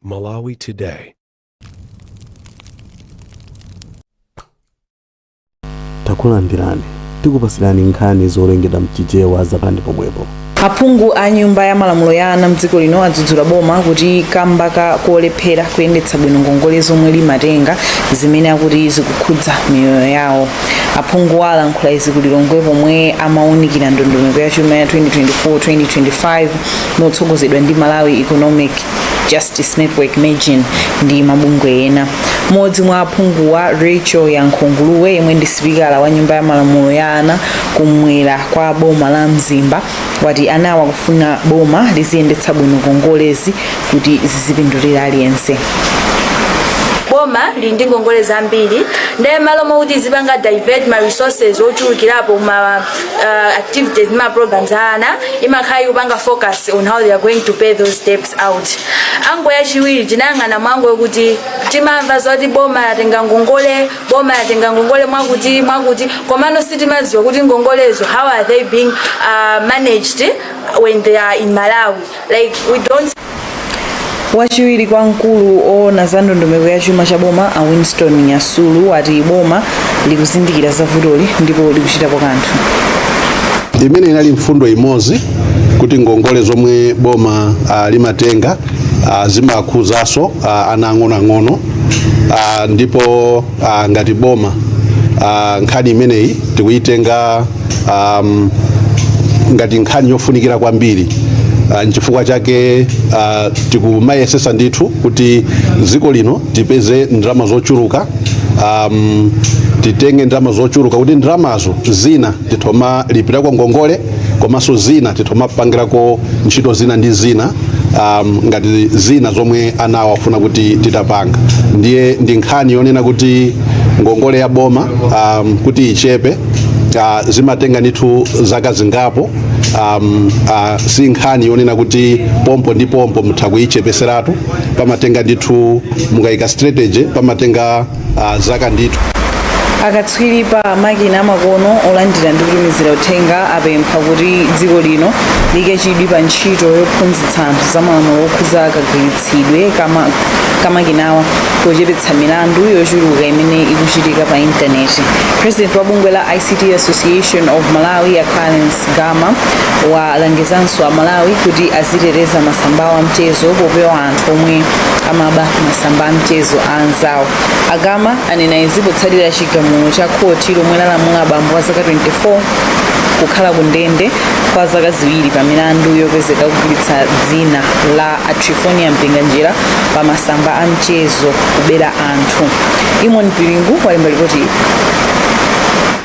Malawi Today. Takulandirani, tikupasirani nkhani zowerengedwa mchichewa zapandi pomwepo. Aphungu a nyumba ya malamulo ya ana mdziko lino adzudzula boma kuti kamba ka kolephera kuyendetsa bwino ngongole zomwe limatenga zimene akuti zikukhudza miyoyo yawo. Aphungu alankhula izi ku Lilongwe pomwe amawunikira ndondomeko ya chuma ya 2024-2025 motsogozedwa ndi Malawi Economic Justice Network, MEJN, ndi mabungwe ena. Mmodzi mwa aphunguwa, Rachel Yankho Nguluwe, yemwe ndi sipikala wa nyumba ya malamulo ya ana kumwera kwa boma la Mzimba, wati anawa akufuna boma liziyendetsa bwino ngongolezi kuti zizipindulira aliyense. Boma lili ndi ngongole zambiri, ndiye malo mokuti zipanga divert ma resources ochulukirapo ma activities ndi ma programs a ana, imakhala ikupanga focus on how they are going to pay those debts out. Angle yachiwiri, tinayang'ana mu angle yokuti timamva zoti boma latenga ngongole, boma latenga ngongole mwakuti mwakuti, komano sitimadziwa kuti ngongolezo, how are they being managed when they are in Malawi? Like, we don't Wachiwiri kwa mkulu oona za ndondomeko ya chuma cha boma, a Winston Nyasulu, wati boma likuzindikira za vutoli ndipo likuchitapo kanthu. Imene inali mfundo imodzi, kuti ngongole zomwe boma limatenga zimakhuzanso ana ang'onoang'ono, ndipo ngati boma nkhani imeneyi tikuyitenga ngati nkhani yofunikira kwambiri. Nchifukwa chake tikumayesesa ndithu kuti dziko lino tipeze ndalama zochuluka, titenge ndalama zochuluka kuti ndalamazo zina tithoma lipirako ngongole, komanso zina tithoma kupangirako ntchito zina ndi zina, ngati zina zomwe anawo afuna kuti titapanga. Ndiye ndi nkhani yonena kuti ngongole ya boma kuti ichepe, zimatenga ndithu zaka zingapo. Si nkhani yonena kuti pompo ndi pompo mutha kuyichepeseratu. Pamatenga ndithu, mukayika strategy, pamatenga zaka ndithu. Akatswiri pa makina amakono olandira ndi kutumizira uthenga apempha kuti dziko lino liyike chidwi pa ntchito yophunzitsa anthu za malamulo okhudza kagwiritsidwe kamakinawa pochepetsa milandu yochuluka imene ikuchitika pa intaneti. President wa bungwe la ICT Association of Malawi, a Clarence Gama, walangizanso Amalawi kuti aziteteza masamba awo amchezo popewa anthu omwe amaba masamba amchezo a anzawo. Agama anena izi potsatira chigamulo cha khoti lomwe lalamula abambo a zaka 24 kukhala ku ndende kwa zaka 2 pa milandu yopezeka kugwiritsa dzina la Atrifonia Mpinganjira pa masamba a mchezo kubera anthu. Imon Piringu walemba ripoti iyi.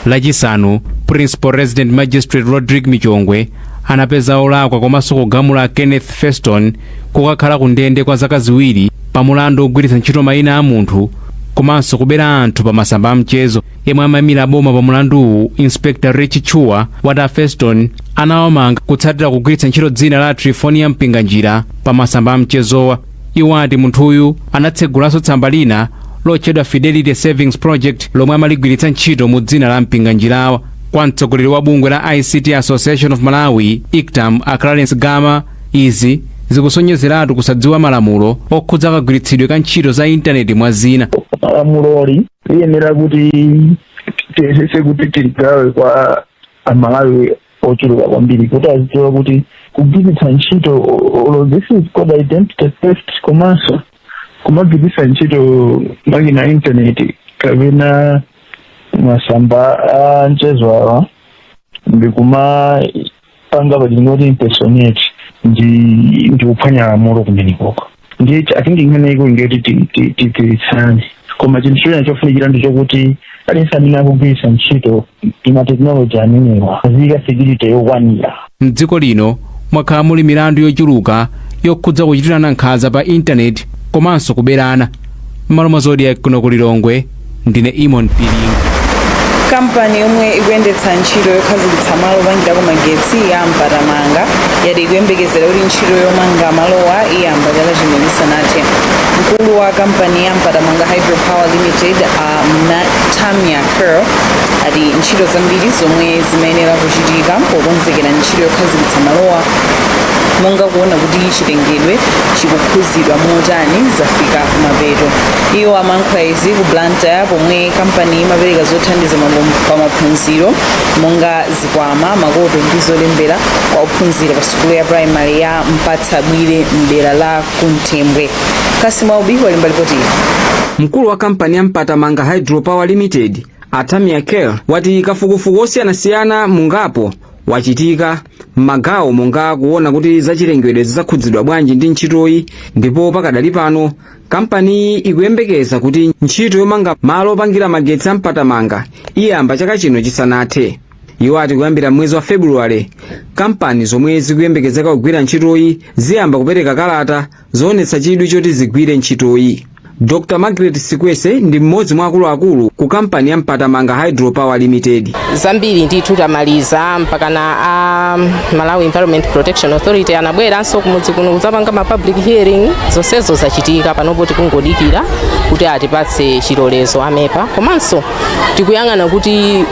Lachisanu, Principal Resident Magistrate Rodrick Michongwe anapeza olakwa komanso kugamula Kenneth Feston kukakhala ku ndende kwa zaka 2 pa mulandu ogwiritsa ntchito mayina a munthu komanso kubera anthu pa masamba a mchezo. Yemwe amayimira boma pa mulanduwu, Inspector Rich Chua, wati a Feston anawamanga kutsatira kugwiritsa ntchito dzina la Trifonia Mpinganjira pa masamba a mchezowa. Iwo ati munthuyu anatsegulanso tsamba lina lotchedwa Fidelity Savings Project lomwe amaligwiritsa ntchito mu dzina la Mpinganjirawa. Kwa mtsogoleri wa bungwe la ICT Association of Malawi, ICTAM, a Clarence Gama, izi zikusonyezeratu kusadziwa malamulo okhudza kagwiritsidwe ka ntchito za intaneti mwa zina. Lamuloli liyenera kuti tiyesese kuti tiligawe kwa Amalawi ochuluka kwambiri kuti azidziwa kuti kugwiritsa ntchito olo, this is called identity theft, komanso kumagwiritsa ntchito makina a intaneti kapena masamba a mchezo awa ndikumapanga pachingoti impersonate ndi kuphwanya lamulo kumenekoko. Ndiye I think imene ikungeti tidziwitsane, koma chinthu china chofunikira ndi chokuti aliyense amene akugwiritsa ntchito ma technology amenewa aziyika security yokwanira. Mdziko lino mwakhala muli milandu yochuluka yokhudza kuchitirana nkhanza pa intaneti komanso kuberana. M'malo mwa Zodiak kuno ku Lilongwe, ndine Imon Piringu. Kampani yomwe ikuyendetsa ntchito yokhazikitsa malo opangirako magetsi ya Mpatamanga yati ikuyembekezera kuti ntchito yomanga malowa iyamba chaka chino chisanathe. Mkulu wa kampani ya Mpatamanga Hydropower Limited, a Tamia Kerr, ati ntchito zambiri zomwe zimayenera kuchitika pokonzekera ntchito yokhazikitsa malowa Monga kuona kuti chilengedwe chikukhuzidwa motani, zafika kumapeto. Iwo amayankhula izi ku Blantyre pomwe kampani imapereka zothandiza pa maphunziro monga zikwama, makope ndi zolembera kwa ophunzira pa sukulu ya primary ya Mpatsabwire mdera la Kunthembwe. Kasimu Aubi walemba ripoti ili. Mkulu wa kampani ya Mpatamanga Hydropower Limited, Atamia Kel, wati kafukufuku osiyanasiyana mungapo wachitika m'magawo monga kuona kuti zachilengedwe zidzakhudzidwa bwanji ndi ntchitoyi, ndipo pakadali pano kampaniyi ikuyembekeza kuti ntchito yomanga malo opangira magetsi a Mpatamanga iyamba chaka chino chisanathe. Iwo ati kuyambira mwezi wa Februwale, kampani zomwe zikuyembekezeka kugwira ntchitoyi ziyamba kupereka kalata zoonetsa chidwi choti zigwire ntchitoyi. Dr Margaret Sikwese ndi mmodzi mwa akuluakulu ku kampani ya Mpatamanga Hydropower Limited. Zambiri ndithu tamaliza, mpakana a Malawi Environment Protection Authority anabweranso kumudzi kuno kudzapanga ma public hearing. Zonsezo zachitika. Panopo tikungodikira kuti atipatse chilolezo a MEPA, komanso tikuyang'ana kuti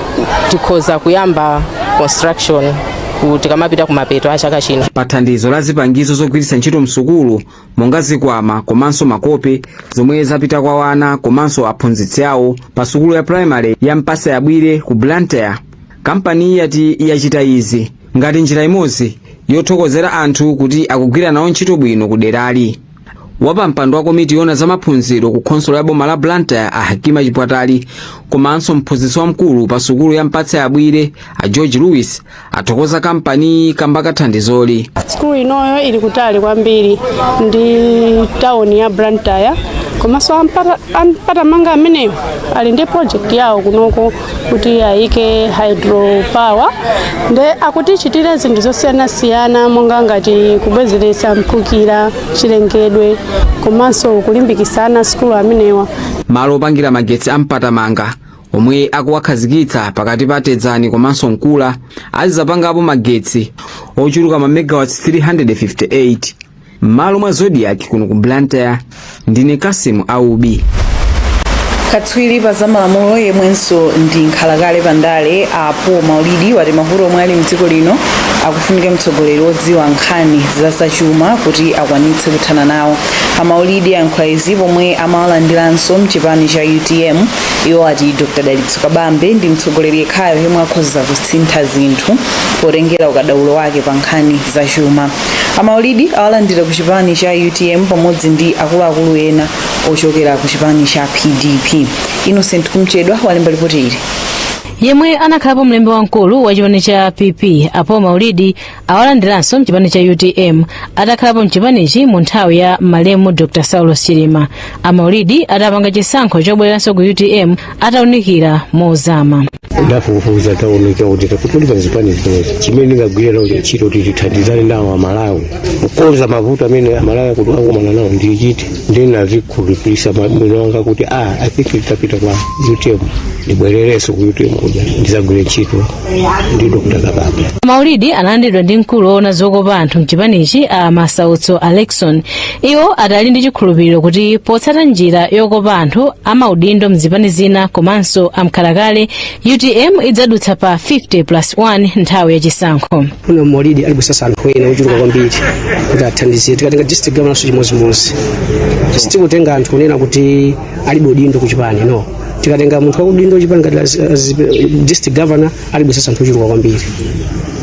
tikhoza kuyamba construction kuti tikamapita kumapeto a chaka chino. Pa thandizo la zipangizo zogwiritsa ntchito msukulu monga zikwama komanso makope zomwe zapita kwa wana komanso aphunzitsi awo pa sukulu ya primary ya Mpasa Yabwire ku Blantyre, kampani yati yachita izi ngati njira imodzi yothokozera anthu kuti akugwira nawo ntchito bwino ku derali. Wapampando wa komiti yona za maphunziro ku khonsolo ya boma la Blantyre, a Hakima Chipwatali, komanso mphunzitsi wamkulu pa sukulu ya Mpatsa Yabwire, a George Lewis, athokoza kampani kamba kathandizoli. Sukulu inoyo ili kutali kwambiri ndi tawuni ya Blantyre, komanso aMpatamanga ameneyo ali ndi project yawo kunoko kuti ayike hydropower, nde akutichitira zinthu zosiyanasiyana monga ngati kubwezeretsa mphukira, chilengedwe, komanso kulimbikitsana sukulu amenewa. Malo opangira magetsi a Mpatamanga omwe akuwakhazikitsa pakati pa Tedzani komanso Nkula azizapangapo magetsi ochuluka ma megawatts 358. M'malo mwa Zodiak kuno ku Blantyre, ndine Kasimu Aubi. Katswiri pa zamalamulo yemwenso ndi nkhalakale pandale, a Paul Maulidi, wati mavuto omwe ali mdziko lino akufunika mtsogoleri wodziwa nkhani za zachuma kuti akwanitse kuthana nawo. A Maulidi ayankhula izi pomwe amawalandiranso mchipani cha UTM. Iwo ati Dr Dalitso Kabambe ndi mtsogoleri yekhayo yemwe akhoza kusintha zinthu potengera ukadaulo wake pa nkhani zachuma. A Maulidi awalandira ku chipani cha UTM pamodzi ndi akuluakulu ena ochokera ku chipani cha PDP. Innocent Kumchedwa walemba ripoti ili. Yemwe anakhalapo mlembi wamkulu wa chipani cha PP, a Paul Maulidi, awalandiranso mchipani cha UTM atakhalapo mchipanichi mu nthawi ya malemu Dr Saulos Chilima. A Maulidi atapanga chisankho chobwereranso ku UTM ataunikira mozama. Ndafufuza, taoneka kuti takutulipa zipani zimodzi chimene ndingagwire nawo ntchito kuti tithandizane nawo Amalawi kukonza mavuto amene Amalawi akuti akumana nawo, ndichite. Ndinazikhulupirisa mwini wanga kuti I think nditapita kwa UTM, ndibwererenso ku UTM kuja, ndizagwire ntchito ndi Dr Kabambe. Maulidi analandiridwa ndi mkulu woona zokopa anthu mchipanichi, a Masautso Alexon. Iwo adali ndi chikhulupiriro kuti potsata njira yokopa anthu amaudindo mzipani zina komanso amkhalakale, UTM idzadutsa pa 50 plus 1 nthawi yachisankho. Kuna Maulidi alibusasa anthu ena ochuluka kwambiri kuti athandizire. Tikatenga district governor chimodzimodzi, sitikutenga anthu kunena kuti alibe udindo kuchipani, no. Tikatenga munthu wakudindo kuchipani ngati district governor, alibusasa anthu ochuluka kwambiri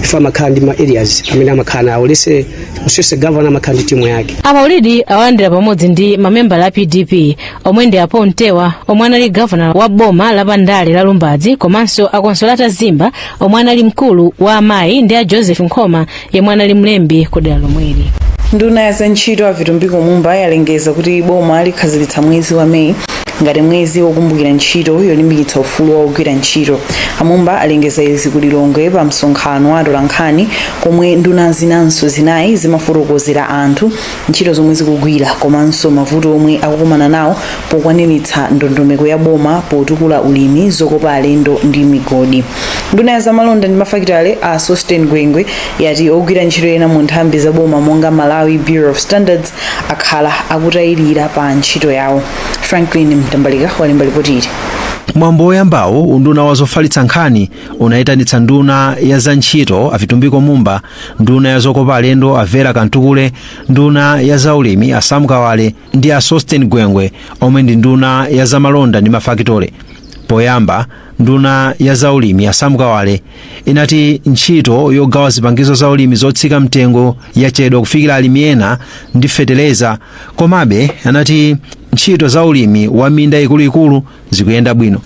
ife amakhala ndi ma areas amene amakhala nawo lese usese governor amakhala ndi timu yake. A Maulidi awalandira pamodzi ndi mamembala a PDP omwe ndi apo Mtewa, omwe anali gavana wa boma lapandale la Lumbadzi, komanso a Consolata Zimba, omwe anali mkulu wa amayi, ndi a Joseph Nkhoma, yemwe anali mlembi ku dera lomweli. Nduna ya zantchito, a Vitumbiko Mumba, yalengeza kuti boma likhazikitsa mwezi wa Meyi ngati mwezi wokumbukira ntchito yolimbikitsa ufulu wa ogwira ntchito. A Mumba alengeza izi ku Lilongwe pa msonkhano wa atolankhani komwe nduna zinanso zinayi zimafotokozera anthu ntchito zomwe zikugwira komanso mavuto omwe akukumana nawo pokwaniritsa ndondomeko ya boma potukula ulimi, zokopa alendo ndi migodi. Nduna ya zamalonda ndi mafakitale, a Sosten Gwengwe, yati ogwira ntchito ena mu nthambi za boma monga Malawi Bureau of Standards akhala akutayirira pa ntchito yawo. Franklin Mtambalika walemba ripoti ili. Mwambo woyambawo, unduna wa zofalitsa nkhani unayitanitsa nduna ya za ntchito a Vitumbiko Mumba, nduna ya zokopa alendo a Vera Kantukule, nduna ya zaulimi a Sam Kawale ndi a Sosten Gwengwe omwe ndi nduna ya zamalonda ndi mafakitole. Poyamba, nduna ya zaulimi a Sam Kawale inati ntchito yogawa zipangizo za ulimi zotsika mtengo yachedwa kufikira alimi ena ndi feteleza. Komabe anati ntchito za ulimi wa minda ikuluikulu zikuyenda bwino.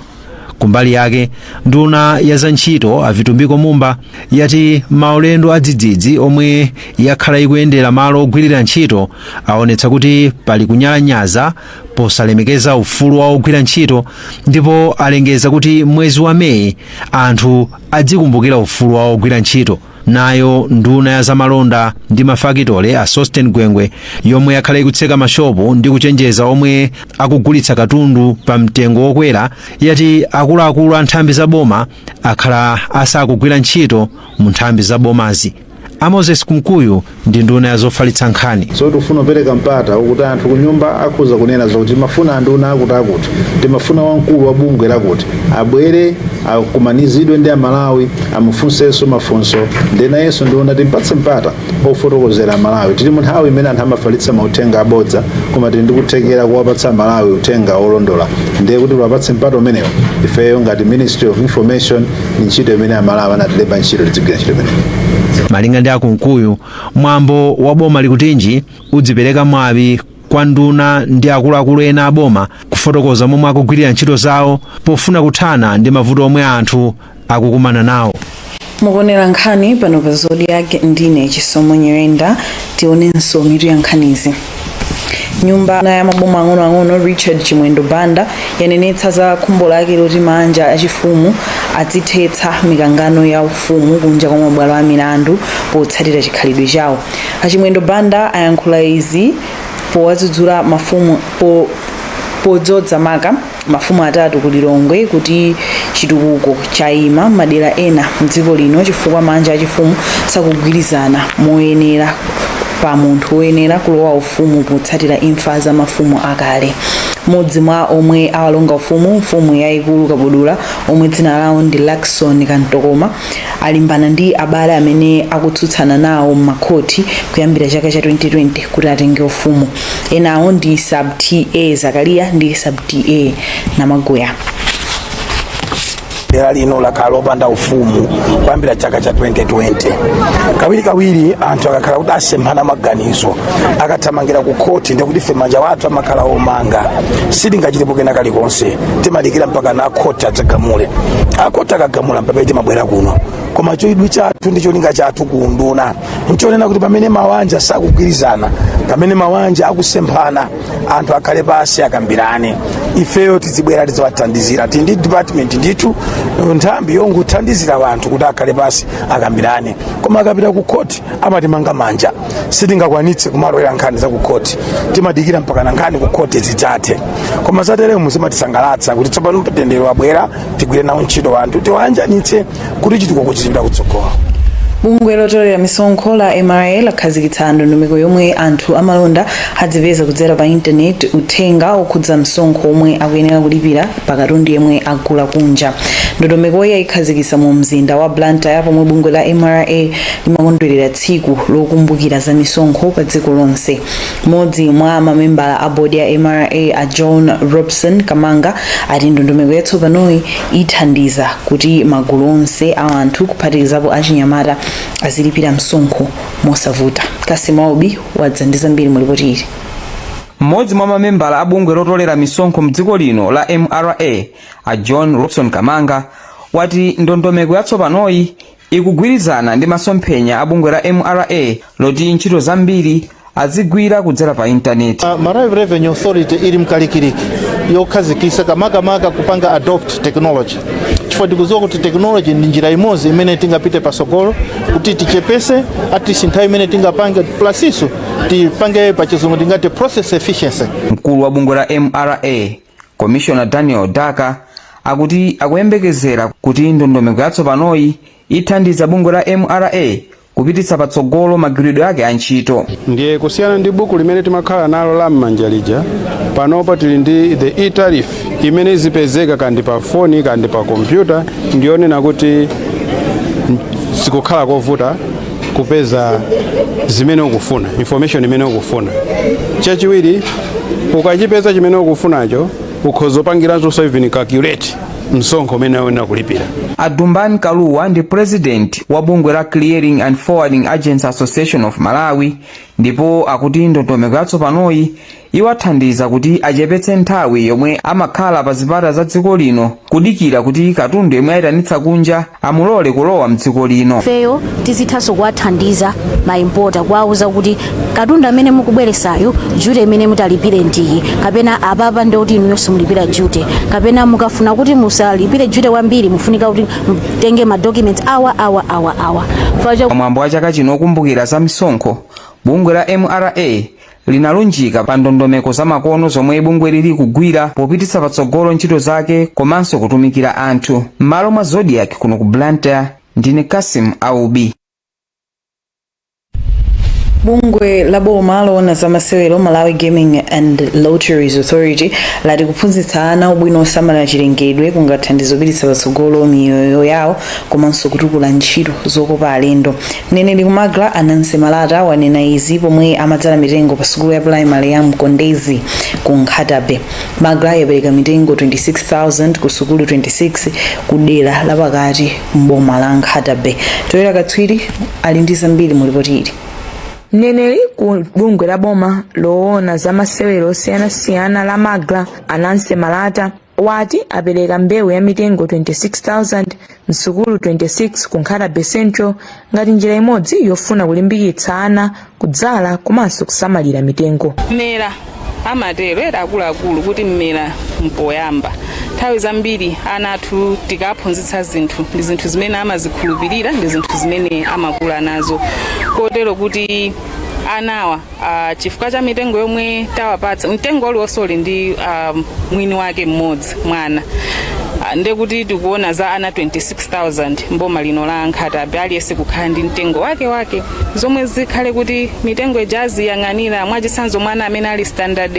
Kumbali yake, nduna ya za ntchito a Vitumbiko Mumba yati maulendo adzidzidzi omwe yakhala ikuyendera malo ogwirira ntchito aonetsa kuti pali kunyalanyaza posalemekeza ufulu wa ogwira ntchito, ndipo alengeza kuti mwezi wa Meyi anthu adzikumbukira ufulu wa ogwira ntchito. Nayo nduna ya zamalonda ndi mafakitole a Sosten Gwengwe, yomwe yakhala ikutseka mashopu ndi kuchenjeza omwe akugulitsa katundu pa mtengo wokwera, yati akuluakulu a nthambi za boma akhala asakugwira ntchito mu nthambi za bomazi. A Moses Kunkuyu ndi nduna ya zofalitsa nkhani. So tifuna kupereka mpata wokuti anthu kunyumba akhoza kunena zokuti timafuna anduna akuti akuti, timafuna wamkulu wa bungwe lakuti abwere akumanizidwe ndi Amalawi, amufunsenso mafunso, ndenayenso nduna timpatse mpata ofotokozera Amalawi. Tili mu nthawi imene anthu amafalitsa mauthenga abodza, koma tili ndi kuthekera kuwapatsa Amalawi uthenga olondola. Ndiye kuti tiwapatse mpata umenewo, ifeyo ngati Ministry of Information, ni ntchito imene Amalawi anatilemba ntchito, tizigwira ntchito imeneyo. Malinga ndi aKunkuyu, mwambo wa Boma Likutinji udzipereka mwawi kwa nduna ndi akuluakulu ena a boma kufotokoza momwe akugwirira ntchito zawo pofuna kuthana ndi mavuto omwe anthu akukumana nawo. Mukuonera nkhani pano pa Zodiak, ndine Chisomo Nyirenda. Tionenso mitu ya nkhanizi. Nyumba ya maboma ang'onoang'ono Richard Chimwendo Banda yanenetsa za khumbo lake loti manja achifumu adzithetsa mikangano ya ufumu kunja kwa mabwalo a milandu potsatira chikhalidwe chawo. AChimwendo Banda ayankhula izi powadzudzula mafumu podzodza maka mafumu atatu ku Lilongwe kuti chitukuko chayima madera ena mdziko lino chifukwa manja achifumu sakugwirizana moyenera pa munthu woyenera kulowa ufumu potsatira imfa za mafumu akale. Mmodzi mwa omwe awalonga ufumu, mfumu yayikulu Kabudula, omwe dzina lawo ndi Lakson Kantokoma, alimbana ndi abale amene akutsutsana nawo m'makhoti kuyambira chaka cha 2020 kuti atenge ufumu. Enawo ndi Sub TA Zakariya ndi Sub TA Namaguya. Dera lino lakhala lopanda ufumu kuyambira chaka cha 2020. Kawirikawiri anthu akakhala kuti asemphana maganizo, akathamangira ku khoti, ndikuti ife manja wathu amakhala omanga, sitingachitepo kena kalikonse. Timadikira mpaka na akhoti adzagamule. Akhoti akagamula, mpamene timabwera kuno. Koma chidwi chathu ndi cholinga chathu ku unduna nchonena kuti pamene mawanja sakugwirizana, pamene mawanja akusemphana, anthu akhale pasi akambirane. Ifeyo tizibwera tiziwathandizira. Tili ndi department ndithu, nthambi yongothandizira anthu kuti akhale pasi akambirane. Koma akapita ku khoti amatimanga manja, sitingakwanitse kumalowera nkhani za ku khoti. Timadikira mpaka na nkhani ku khoti zidzathe. Koma zateremu zimatisangalatsa kuti tsopano mtendere wabwera, tigwire nawo ntchito anthu, tiwayanjanitse kuti chitukuko chizipita kutsogolo. Bungwe lotolera misonkho la MRA lakhazikitsa ndondomeko yomwe anthu amalonda adzipeza kudzera pa intaneti uthenga okhudza msonkho omwe akuyenera kulipira pa katundu yemwe agula kunja. Ndondomekoyi ayikhazikitsa mu mzinda wa Blantyre pomwe bungwe la MRA limakondwerera tsiku lokumbukira za misonkho pa dziko lonse. Mmodzi mwa mamembala a bodi ya MRA, a John Robson Kamanga, ati ndondomeko yatsopanoyi ithandiza kuti magulu onse a anthu, kuphatikizapo achinyamata, azilipira msonkho mosavuta. Kasim Aubi wadza ndi zambiri mu ripoti ili. Mmodzi mwa mamembala a bungwe lotolera misonkho mdziko lino la MRA, a John Robson Kamanga, wati ndondomeko yatsopanoyi ikugwirizana ndi masomphenya a bungwe la MRA loti ntchito zambiri azigwira kudzera pa intaneti. Malawi Revenue Authority ili mkalikiliki yokhazikisa kamakamaka kupanga adopt technology, chifukwa tikudziwa kuti technology ndi njira imodzi imene tingapite pasogolo kuti tichepese at least nthawi imene tingapange, plus iso tipange, pachizungu tingati process efficiency. Mkulu wa bungwe la MRA, Commissioner Daniel Daka, akuti akuyembekezera kuti ndondomeko yatsopanoyi ithandiza bungwe la MRA kupititsa patsogolo magwiridwe ake a ntchito. Ndiye kusiyana ndi buku limene timakhala nalo la m'manja lija, panopa tili ndi the e-tariff. Imene izipezeka kandi pa foni kandi pa kompyuta, ndiyonena kuti sikukhala kovuta kupeza zimene ukufuna, information imene ukufuna. Chachiwiri, ukachipeza chimene ukufunacho, ukhoza upangiranso even calculate msonkho umene uyenera kulipira. Adumbani Kaluwa ndi president wa bungwe la Clearing and Forwarding Agents Association of Malawi, ndipo akuti ndondomeko yatsopanoyi iwathandiza kuti achepetse nthawi yomwe amakhala pa zipata za dziko lino kudikira kuti katundu yomwe ayitanitsa kunja amulole kulowa mdziko lino. Ifeyo tizithanso kuwathandiza ma importer, kuwauza kuti katundu amene mukubweresayo, duty imene mutalipire ndiyi, kapena apapa ndikuti inuyo simulipira duty, kapena mukafuna kuti musalipire duty kwambiri, mufunika kuti mutenge ma documents awa, awa, awa, awa. Pamwambo wa chaka chino okumbukira za misonkho, bungwe la MRA linalunjika pa ndondomeko zamakono zomwe bungwe lili kugwira popititsa patsogolo ntchito zake komanso kutumikira anthu. M'malo mwa Zodiak kuno ku Blantyre, ndine Kasim Aubi. Bungwe la boma loona za masewero, Malawi Gaming and Lotteries Authority, lati kuphunzitsa ana ubwino osamala chilengedwe kungathandize kupititsa patsogolo miyoyo yawo komanso kutukula ntchito zokopa alendo. Mneneri ku MACRA, Anansi Malata, wanena izi pomwe amadzala mitengo pa sukulu ya primary ya Mkondezi ku Nkhata Bay. MACRA yapereka mitengo 26,000 ku sukulu 26 ku dera lapakati mboma la Nkhata Bay. Toyera Katswiri ali ndi zambiri mu ripoti ili. Mneneri ku bungwe la boma loona za masewero osiyanasiyana la MACRA, Anansi Malata, wati apereka mbewu ya mitengo 26,000 msukulu 26 ku Nkhata Bay Central ngati njira imodzi yofuna kulimbikitsa ana kudzala komanso kusamalira mitengo. Mmera amatero era akuluakulu kuti mmera mpoyamba. Nthawi zambiri ana athu tikaphunzitsa zinthu, ndi zinthu zimene amazikhulupirira, ndi zinthu zimene amakula nazo, kotero kuti anawa, chifukwa cha mitengo yomwe tawapatsa, mtengo uliwonse uli ndi mwini wake mmodzi, mwana. Ndekuti tikuona za ana 26,000 mboma lino la Nkhata Bay, aliyense kukhala ndi mtengo wake wake, zomwe zikhale kuti mitengo ija aziyang'anira. Mwachitsanzo, mwana amene ali standard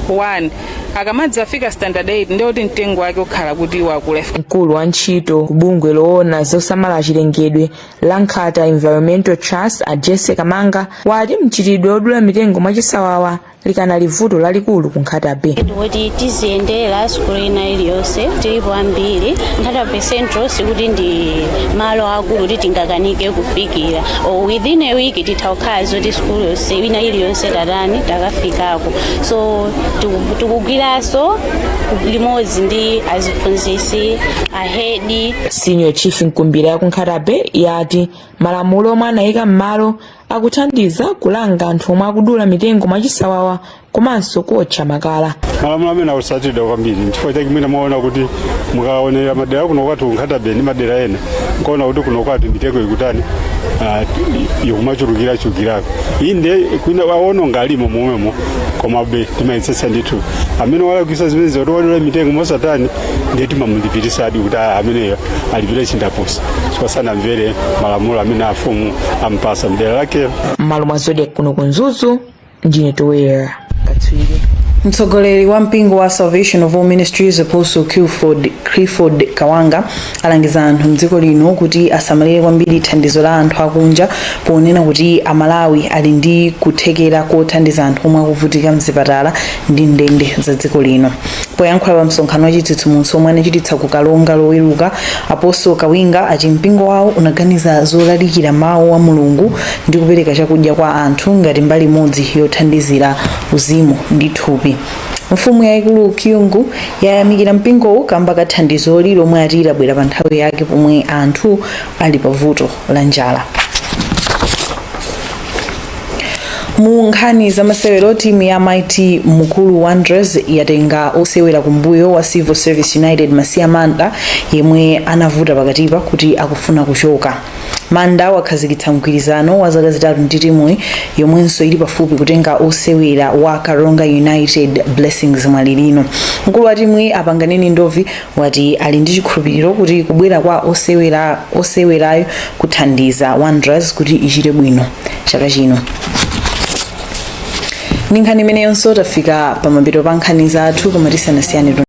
1 akamadzi afika standard 8, ndekuti mtengo wake ukhala kuti wakula. Mkulu wa ntchito ku bungwe loona zosamala chilengedwe la Nkhata Environmental Trust, a Jesse Kamanga, wati mchitidwe wodula mitengo mwachisawawa likanali vuto lalikulu ku Nkhata Bay. Kuti tiziyendera sukulu ina iliyonse, tilipo ambiri. Nkhata Bay Central sikuti ndi malo akulu kuti tingakanike kufikira, or within a week titha kukhala zoti sukulu yonse ina iliyonse tatani, takafikako. So tikugwiranso limodzi ndi aziphunzitsi, a head. Senior Chief Mkumbira ya ku Nkhata Bay yati malamulo omwe anayika m'malo akuthandiza kulanga anthu omwe akudula mitengo mwachisawawa komanso kuotcha makala. Malamulo amene akusatidwa kwambiri, nchifukwa chake mwina mwaona kuti mukaonera madera kuno kwathu Nkhata Bay ndi madera ena, nkuona kuti kuno kwathu mitengo ikutani, ikumachulukira chulukirako. Inde, kwina awononga alimo momwemo, komabe timayetsetsa ndithu amene walakwisa zimenezi kuti wadula mitengo mosatani, ndiye timamulipirisadi kuti ameneyo alipire chindapusa chifukwa sanamvere malamulo amene afumu ampasa mdera lake. M'malo mwa Zodiak kuno ku Mzuzu, ndine Towera Katswiri. Mtsogoleri wa mpingo wa Salvation of All Ministries, Apostle Clifford Kawanga, alangiza anthu mdziko lino kuti asamalire kwambiri thandizo la anthu akunja, ponena kuti Amalawi ali ndi kuthekera kothandiza anthu omwe akuvutika mzipatala ndi ndende za dziko lino. Poyankhula pa msonkhano wa chitsitsimutso omwe anachititsa ku Karonga Loweruka, Apostle Kawinga ati mpingo wawo unaganiza zolalikira mawu a Mulungu ndi kupereka chakudya kwa anthu ngati mbali imodzi yothandizira uzimu ndi thupi. Mfumu yayikulu Kyungu yayamikira mpingowu kamba ka thandizoli lomwe ati labwera pa nthawi yake pomwe anthu ali pa vuto la njala. Mu nkhani za masewero, timu ya Mighty Mukuru Wanderers yatenga osewera kumbuyo wa Civil Service United, Masiya Manda, yemwe anavuta pakatipa kuti akufuna kuchoka. Manda wakhazikitsa mgwirizano wa zaka 3 ndi timuyi, yomwenso ili pafupi kutenga osewera wa Karonga United, Blessings Mwalilino. Mkulu wa timuyi, Apanganeni Ndovi, wati ali ndi chikhulupiriro kuti kubwera kwa osewerayo kuthandiza Wanderers kuti ichite bwino chaka chino. Ndi nkhani imeneyonso tafika pamapeto pa nkhani zathu, koma tisanasiyane